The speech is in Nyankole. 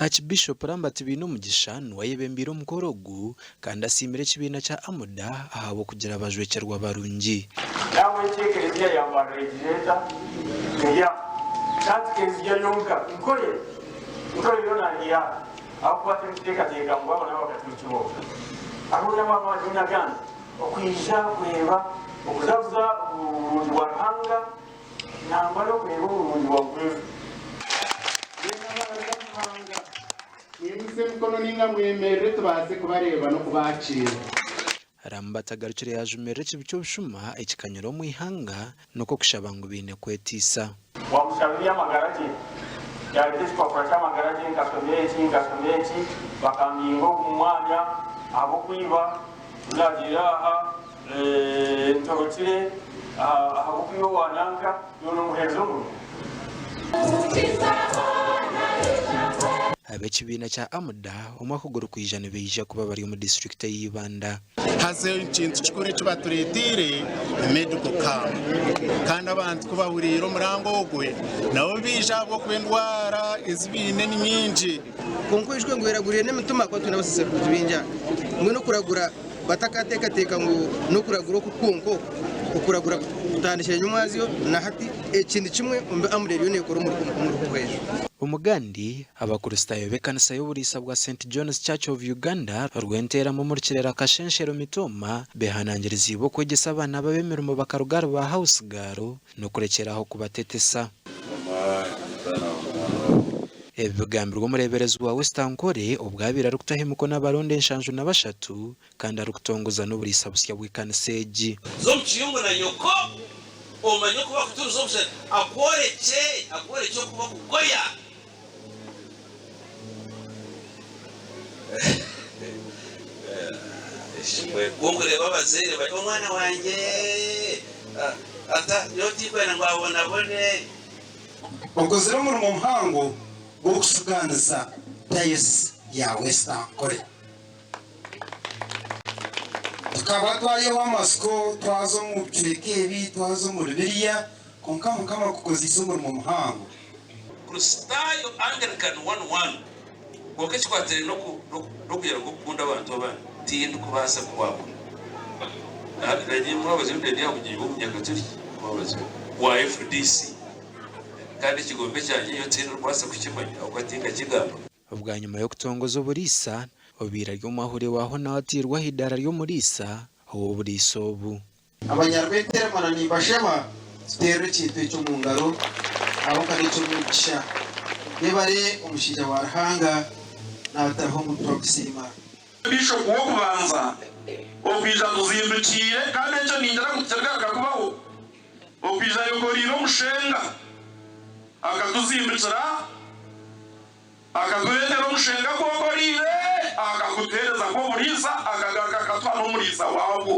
Aakibiishopu Lambert Bainomugisha niwe ayebembeire omukoro ogu kandi asiimire ekibiina kya AMUDA ahabw'okugira abajwekyerwa barungi. Nahabweki ekereziya ya Mbarara egire eta? Eya. Kandi ti kereziya yonka, Nkore. Nkore yoona eri aha. Ahabw'okuba turikuteekateeka ngu abo n'Abakaturiki bonka. Hariho n'amadiini agandi okwija kureeba okujaguza oburungi bwa Ruhanga nangwa n'okureeba oburungi bwa Nkwevu. Mbwenu abarikuruhanga, mwimutsye emikono nainga mwemerere tubaase kubareeba n'okubaakiira. Ramba tagarukire yaajumirira ekibi ky'obushuma ekikanyire omu ihanga nikwo kushaba ngu baine kwetiisa. Wamushaba eby'amagara gye, yareeta ekipapura ky'amagara gye, nkashoma eki, nkashoma eki, bakambinga ogu mwanya ahabw'okwiba, ku naagiire aha ntorokire ahabw'okwiba owa nanka, iwe noomuheereza omurimo. Ab'ekibiina kya AMUDA omwaka ogurikwija nibaija kuba bari omu disiturikiti eya Ibanda. Haza ekintu kikuru eki batureeteire ni medical camp kandi abantu ku bahuriire omuranga ogwe nabo baija ahabw'okuba endwara ezi baine ni nyingi. Kwonka oijukye ngu eragurire n'emitima ahakuba twine abasaseredooti baingi aha. Mbwenu okuragura batakateekateeka ngu n'okuragura oku kwonka oku, okuragura kutandikire nyomwazyo na hati. Eki ni kimwe omu bi AMDA eriyo neekora omuri Buhweju. Omugandi, Abakristaayo b'ekanisa y'oburiisa bwa Saint John's Church of Uganda, Rwenteeramu omuri Kirera Kashenshero Mitooma behanangiriziibwe okwegyesa abaana babo emirimo bakaruga ahari ba house girl n'okurekyera aho kubatetesa. Ebi bigambirwe omureeberezi wa West Ankole obwo abaire arikutaho emikono abaronda enshanju na bashatu kandi arikutongoza n'oburiisa busya bw'ekanisa egi. Za omu kiyungu na nyoko, omanye oku bakutuuriza omushaija, akworekye, akworekye oku bakugoya. Kwonka oreeba abazaire bari, omwana wangye ata, nyowe tinkwenda ngu abonabone. Okozire omurimo muhango gw'okusugaanisa Dayosisi ya West Ankole. Tukaba twayehwa amatsiko twaza omu bicweka ebi, twaza omuri biriya, kwonka Mukama akukozeise omurimo muhango. Kristaayo Anglican one one kwonka ekikwatiraine n'okugira ngu okukunda abantu abandi tindikubaasa kukwakura. Mwabazi ndi aha bugyenyi bw'omunyakaturiki mwabazi wa FDC kandi ekigombe kyangye nyowe tindikubaasa kukimanya ahabw'okuba tinkakigamba. Bwanyima y'okutongoza oburiisa, obaire ari omwahuri wa Honaho atairwe aha idaara ry'omuriisa ow'oburiisa obu. Abanyarwenteremana nimbashaba tuteerere ekintu eki omu ngaro ahabw'okuba n'eky'omugisha. Yebare omushaija wa Ruhanga naatariho ngu turakusiima. Bishopu w'okubanza okwija atuzindukiire kandi ekyo ningira ngu tikirigaruka kubaho, okwija ayokoreire omushenga akatuzindukira akatureetera omushenga gwokoreire akagutuheereza nk'oburiisa akagaruka akatuha n'omuriisa waagwo.